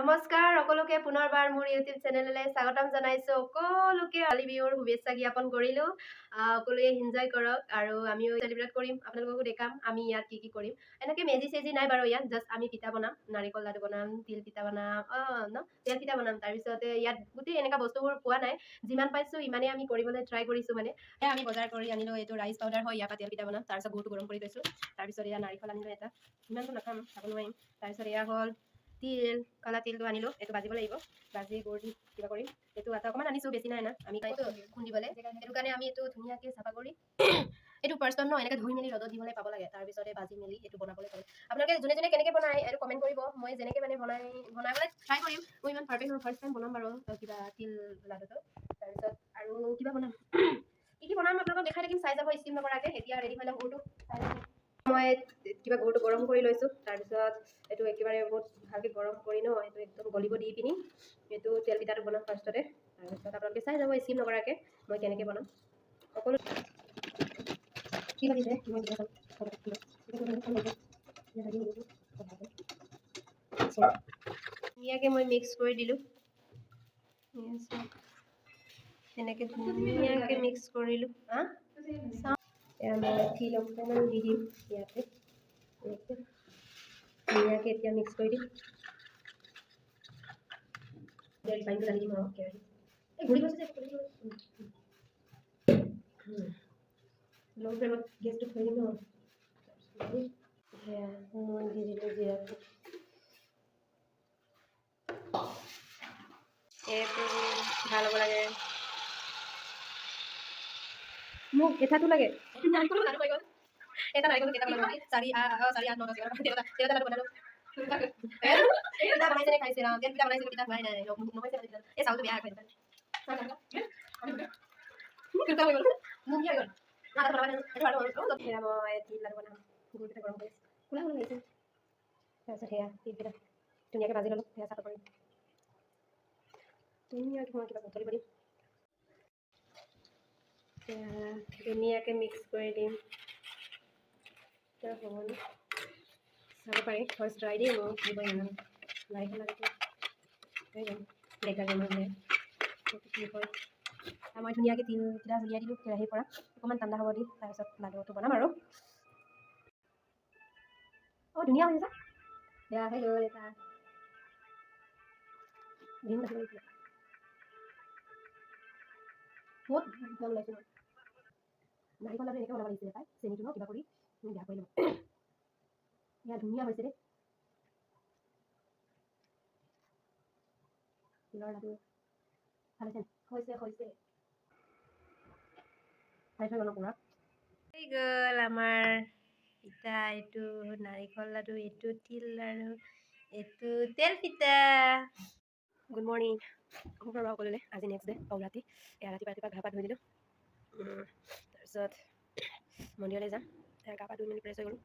নমস্কাৰ সকলোকে, পুনৰবাৰ মোৰ ইউটিউব চেনেললৈ স্বাগতম জনাইছোঁ। সকলোকে ৰঙালী বিহুৰ শুভেচ্ছা জ্ঞাপন কৰিলোঁ। সকলোৱে এনজয় কৰক আৰু আমিও চেলিব্ৰেট কৰিম। আপোনালোককো দেখাম আমি ইয়াত কি কি কৰিম। এনেকৈ মেজি চেজি নাই বাৰু ইয়াত, জাষ্ট আমি পিঠা বনাম, নাৰিকল লাডু বনাম, তিল পিঠা বনাম, অঁ ন তেল পিঠা বনাম। তাৰপিছতে ইয়াত গোটেই এনেকুৱা বস্তুবোৰ পোৱা নাই, যিমান পাইছোঁ ইমানেই আমি কৰিবলৈ ট্ৰাই কৰিছোঁ। মানে এয়া আমি বজাৰ কৰি আনিলোঁ, এইটো ৰাইচ পাউডাৰ হয়, ইয়াৰ পৰা তেল পিঠা বনাম। তাৰপিছত গুৰটো গৰম কৰি থৈছোঁ। তাৰপিছত এয়া নাৰিকল আনিলোঁ এটা, ইমানটো নাখাম, খাব নোৱাৰিম। তাৰপিছত এয়া হ'ল তিল, ক'লা তিলটো আনিলোঁ, এইটো ভাজিব লাগিব, ভাজি গুৰ দি কিবা কৰিম। এইটো আটা অকণমান আনিছোঁ, বেছি নাই আনা। আমি এইটো খুন্দিবলৈ, সেইটো কাৰণে আমি এইটো ধুনীয়াকৈ চাফা কৰি, এইটো ফাৰ্ষ্টত ন এনেকৈ ধুই মেলি ৰ'দত দিবলৈ পাব লাগে, তাৰপিছতে ভাজি মেলি এইটো বনাবলৈ পাব। আপোনালোকে যোনে যোনে কেনেকৈ বনায় এইটো কমেণ্ট কৰিব। মই যেনেকৈ মানে বনাবলৈ ট্ৰাই কৰিম। মই ইমান পাৰফেক্ট নহয়, ফাৰ্ষ্ট টাইম বনাম বাৰু কিবা তিল লাডুটো। তাৰপিছত আৰু কিবা বনাম, কি কি বনাম আপোনালোকক দেখাই থাকিম, চাই যাব স্কিপ নকৰাকৈ। এতিয়া ৰেডি হৈ ল'ম। গুৰটো মই কিবা গুৰটো গৰম কৰি লৈছোঁ। তাৰপিছত এইটো একেবাৰে বহুত ভালকৈ গৰম কৰি ন এইটো একদম গলিব দি পিনি এইটো তেল পিঠাটো বনাম ফাৰ্ষ্টতে। তাৰপিছত আপোনালোকে চাই যাব স্কিপ নকৰাকৈ মই কেনেকৈ বনাম সকলো। কি লাগিছে মই কিবা ধুনীয়াকৈ মই মিক্স কৰি দিলোঁ। এনেকৈ ধুনীয়াকৈ মিক্স কৰিলোঁ। হা, চাওঁ, এতিয়া মই তিল অকণমান দি দিম ইয়াতে। এনেকৈ ধুনীয়াকৈ এতিয়া মিক্স কৰি দিম। ৰিফাইনটো ঢালি দিম আৰু কেৰাহীত। এই ঘূৰি গৈছে যে। ল' ফ্লেমত গেছটো থৈ দিম ন। সেয়া মই দি দিলোঁ জিৰাটো। এই প্ৰভু, ভাল হ'ব লাগে মোক, এঠাটো লাগে। নাৰিকলৰ লাডু হৈ গ'ল। এটা নাৰিকল কেইটা বনালো? চাৰি, চাৰি, 8, 9, 10, 11, 13টা, 13টা লাডু বনালো। পিঠা বনাইছে নে খাইছে? তেল পিঠা বনাইছিলো, পিঠা হোৱাই নাই, নহৈছে। এই চাউলটো বেয়া খাই হৈ গ'ল, মুগী হৈ গ'ল। সেয়া মই তিল লাডু বনাম। গুৰ পিঠা গৰম কৰি কোলা কোলা লাগিছে। তাৰপিছত সেয়া তিল পিঠা ধুনীয়াকৈ ভাজি ল'লোঁ। সেয়া চাফা কৰিম ধুনীয়াকৈ, মই কিবা বুটলিব দিম। ধুনীয়াকৈ মিক্স কৰি দিম। হ'ব নে চাব পাৰি। ফাৰ্ষ্ট ট্ৰাই দিম, মই কি কৰি নাজানো। নাৰিকল লাডুটো হৈ গ'ল, ডেকা গ'ল, কি হয়। মই ধুনীয়াকৈ তিলকেইটা উলিয়াই দিলোঁ কেৰাহীৰ পৰা। অকণমান ঠাণ্ডা হ'ব দি তাৰপিছত লাডুটো বনাম আৰু। অঁ, ধুনীয়া হৈছে। বেয়া হৈ গ'ল এটা। ডিম ৰাখিব লাগিছিলে। বহুত মন ওলাইছে ন। নাৰিকল লাডু এনেকৈ বনাব লাগিছিলে পাই, চেনিটো ন কিবা কৰি বেয়া কৰি ল'ব। এয়া ধুনীয়া হৈছে দেই তিলৰ লাডু। ভাল হৈছে, হৈছে, হৈছে। খাই থৈ গ'ল পুৰা হৈ গ'ল আমাৰ পিঠা। এইটো নাৰিকল লাডু, এইটো তিল লাডু, এইটো তেল পিঠা। গুড মৰ্ণিং, সুপ্ৰভাত সকলোলৈ। আজি নেক্সট ডে ৰাতি। এয়া ৰাতিপুৱা ৰাতিপুৱা গা পা ধুই দিলোঁ। তাৰপিছত মন্দিৰলৈ যাম। গা পা ধুই মেলি ফ্ৰেছ হৈ গ'লোঁ।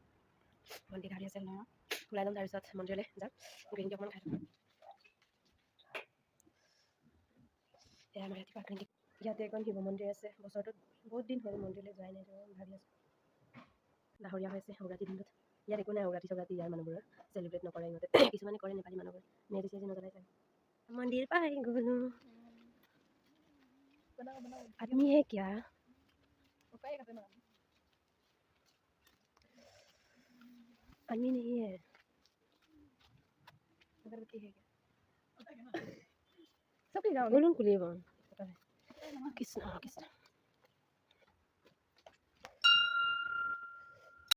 ভণ্টি গাড়ী আছে, ওলাই ল'ম, তাৰপিছত মন্দিৰলৈ যাম। গ্ৰীণ টি অকণমান খাই থ'ম। এয়া আমাৰ ৰাতিপুৱা গ্ৰীণ টি। ইয়াতে এখন শিৱ মন্দিৰ আছে। বছৰটোত বহুত দিন হ'ল মন্দিৰলৈ যোৱাই নাই, ভাবি আছোঁ। ডাৱৰীয়া হৈছে অউৰাতি দিনটোত। ইয়াত একো নাই অউৰাতি চৌৰাতি, ইয়াৰ মানুহবোৰৰ চেলিব্ৰেট নকৰে ইহঁতে। কিছুমানে কৰে, নেপালী মানুহবোৰে মেজি চেজি নজ্বলাই চাগে। মন্দিৰ পাই গ'লোঁ। आदमी है क्या? आदमी नहीं है। अगरबत्ती है क्या? বলুন, খুলিয়ে। কৃষ্ণ কৃষ্ণ।